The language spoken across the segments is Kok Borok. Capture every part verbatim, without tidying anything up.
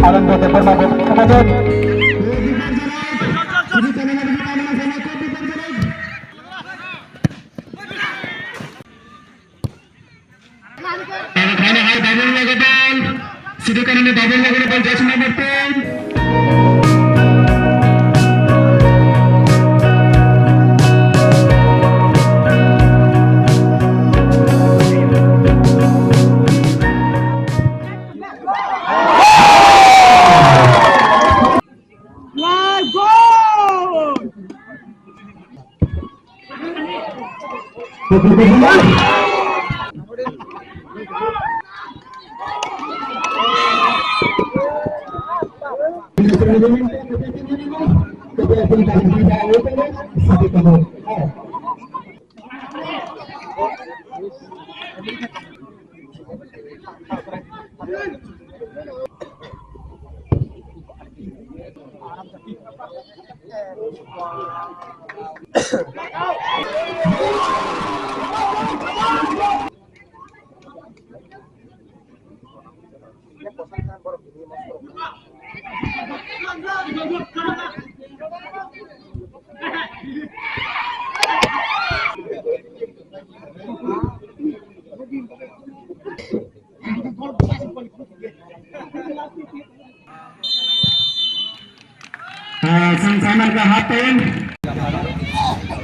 Ananda Debbarma Gopinath. Khana hai babul logo bol. Sidu kanani babul logo bol, jersey number ten. Ah, sang saman ka hapeng.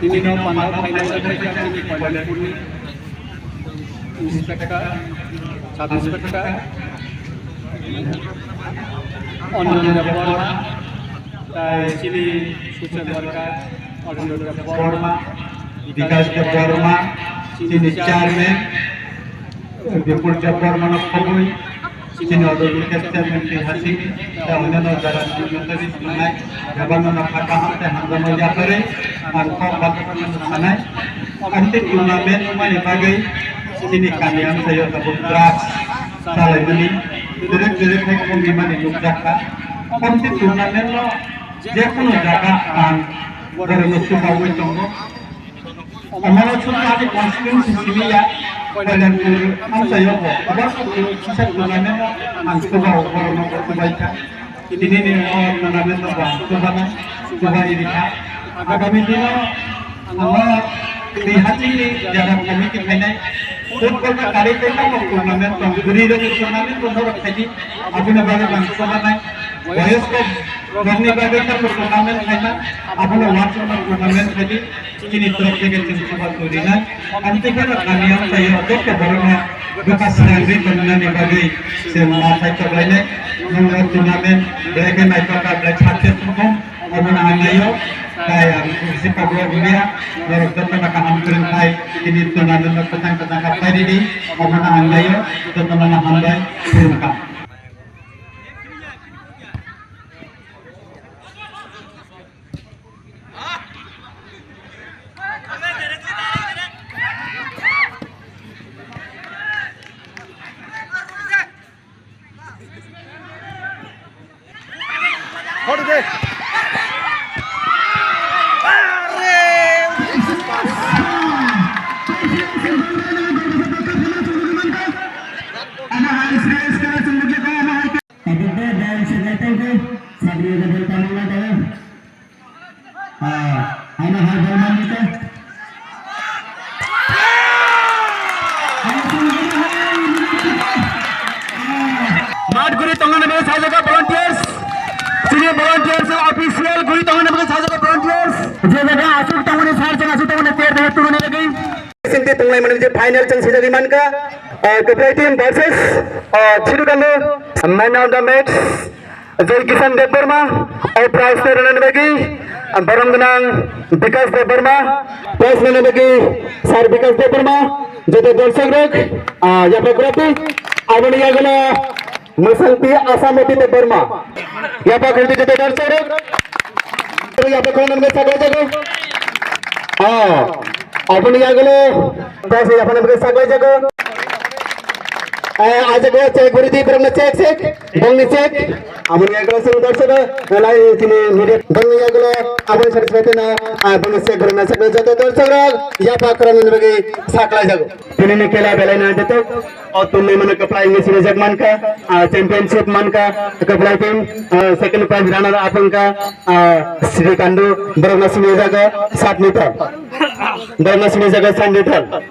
Tini no pandao final khaika tini Koilampurni inspector, sub inspector, Anjan Debbarma, tai chini social worker, Arindam Debbarma, Bikash Debbarma, chini chairman, Bipul Debbarma no khobwi, chini audio capture menti hasing, ta onno jara signatory tongnai, jabano no kha kaham tei hamjakma yapharwi, ang kok bathang sanai. Amtwi tournament wngmani bagwi chini kami amchaio tabuk drugs chalaimani direct direct hai khumrimani nukjakha. Amtwi tournament no jekono jaga ang borokno chubaui tongo. Omono chwng ani constituency simi ya, Koilampur amchaio bo, obo kisa tournament ang chuba o borokno chubaikha. Tini ni o tournament no bo ang chubanai, chubai rikha. Agami dino ang o twi hachingni jara committee khainai football no karwi tei tamo tournament tong, bwrwi rokni tournament tong norok khaidi, aboni bagwi ang chubanai. Boyos rokni bagwi tamo tournament khaina, abono watch tournament khaidi. Chini torok theke chwng chuba turinai. Amtwi kheno kami amchaio joto borokno bwkha swnamwi tongnani bagwi chwng ma sai choklainai. Nwng o tournament belai khe naithok kha, belai success wngkha. Omono hamlaio. Tai ang bisi kok rw liya. Norok jotono kaham kwrwng khai tini tournament no kwchang kwchang kha phairidi. Omono hamlaio. Jotono hambai. Khulumkha. Tabuk de ball se gai tangkhe, Sabri de ball tamang lai tangkhe. Ah, ano hai ball man nito. Mat guri tongna nang sajaka volunteers. Sini volunteers official guri tongna nang sajaka volunteers. Je jaga asuk tongmani sar jaga asuk tongmani ter de turu ne lagi. Sini tonglai mani je final chang sijagi manka. Ah, Keprai team versus, ah, Chirukandu. Man of the match. Jai Kishan Debbarma, o prize no rwnani bagwi, borom gwnang Bikash Debbarma, prize rwnani bagwi Sir Bikash Debbarma, joto dorshok rok, ah, yapha khulumdi, aboni yagulo Mwsangti Asamwati Debbarma, yapha khulumdi joto dorshok rok, yapha khulumnani bagwi saklai jago, ah, aboni yagulo prize yapha nani bagwi saklai jago. Eh, aja ko check guri di, borokno check, check. Bongni check. Aboni yagulo sini dorsok, eh, lai sini media. Bongni yagulo aboni sari sari na, ah, bongni check guri na check joto dorsok rok, yapa kwrwngni bagwi saklai jago. Tini ni kela belai na jeto. O tunni mane kwplai ni sini jak manka, ah, championship manka, kwplai team, ah, second prize runner up wngka, ah, Sri Kandu, borokno sini jago sat meter. Borokno sini jago sat meter.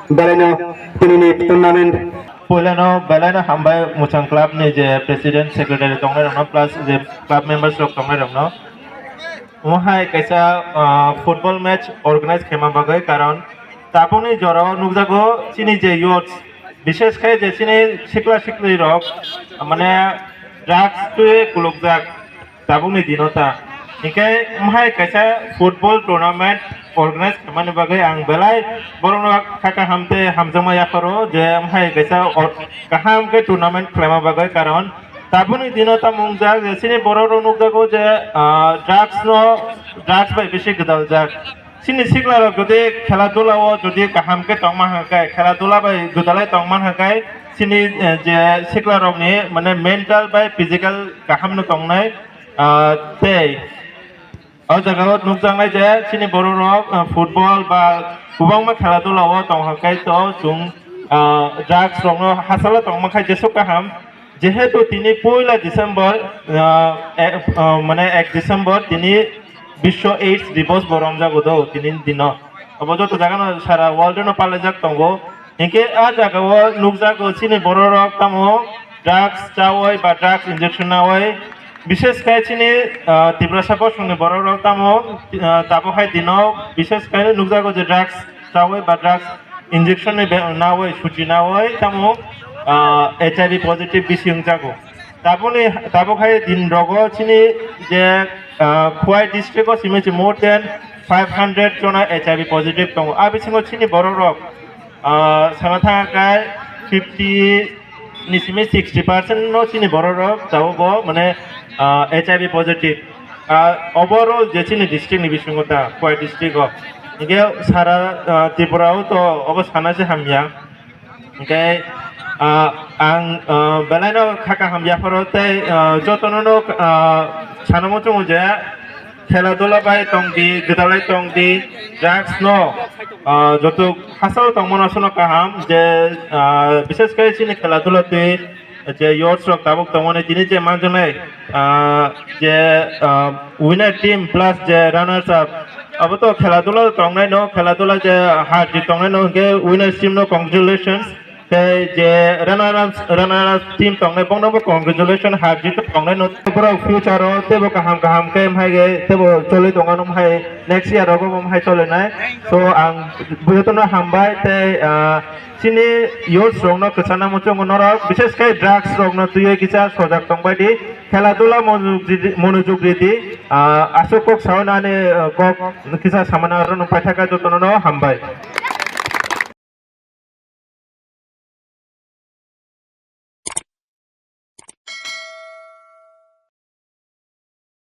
Belaino tinini tournament. Puilano belaino hambai Muchang club ni je president secretary tongnai rokno plus je club members rok tongnai rokno. Omo hai kaisa, ah, football match organize khaima bagwi, karon tabukni jorao nukjago chini je youth, bishesh khai je chini sikla sikli rok mane drugs twi kulukjak. Tabukni dino ta. Hinkhe omo hai kaisa football tournament organize khaimani bagwi ang belai borokno kha kaham tei hamjakma yapharo je omo hai kaisa or-, kaham khe tournament khlaima bagwi, karon tabukni dino tamo wngjak je chini borok rok nukjago je, ah, drugs no, drugs bai bisi gwdaljak. Chini sikla rok jodi khela dula o jodi kaham khe tongma hwnkhe, khela dula bai gwdalai tongma hwnkhe, chini, eh, je sikla rokni mane mental bai physical kaham no tongnai, ah, tei o jaga o nukjaknai je chini borok rok, ah, football ba kwbangma khela dula o tong hwnkhe to chwng, ah, drugs rok no hachalo tongma khai jesuk kaham. Jehetu tini poila December, ah, e-, ah, mane ek December tini Biswa AIDS Divos bo romjago do tini dino. Obo joto jagano sara world no palaijak tongo. Hinkhe a jagao nukjago chini borok rok tamo drugs chawi ba drugs injection nawi. Bishesh khai chini, ah, Tiprasa bosongni borok rok tamo, ah, tabuk hai dino bishesh khai nukjago je drugs chawi ba drugs injection ni be-, nawi suchi nawi tamo, ah, H I V positive bisi wngjago. Tabukni, tabuk hai din rogo chini je, ah, Khowai district o simi se more than five hundred jona H I V positive tongo. A bisingo chini borok rok, ah, sana thangkha fifty ni simi sixty percent no chini borok rok tabuk bo mane, ah, H I V positive. Ah, overall je chini district ni bisingo ta Khowai district o. Hinkhe sara, ah, Tripura o to obo sana se hamya. Hinkhe, ah, ang, ah, belaino kha kaham yapharo tei, ah, jotono no, ah, sana muchungo je khela dula bai tongdi, gwdalai tongdi, drugs no, ah, joto hachalo tongmano aswkno kaham je, ah, bishesh khe chini khela dula twi je youths rok tabuk tongmani tini je manjaknai, ah, je, ah, winner team plus je runners up, abo to khela dula tongnai no, khela dula je har jit tongnai no, hinkhe winner team no congratulations. Tei je runner up, runner up team tongnai, bongno bo congratulations, har jit tongnai no. Borok future o teibo kaham kaham khe, omo hai khe teibo choli tongmano, omo hai next year rogo bo omo hai cholinai. So ang jotono hambai tei, ah, chini youths rokno kwchana muchungo norok, bishesh khe drugs rokno twiwi kisa sojak tongbai di. Khela dula monojog ridi, monojog ridi, ah, aswk kok sao nani, ah, kok kisa samani aro no paithaka jotono no hambai.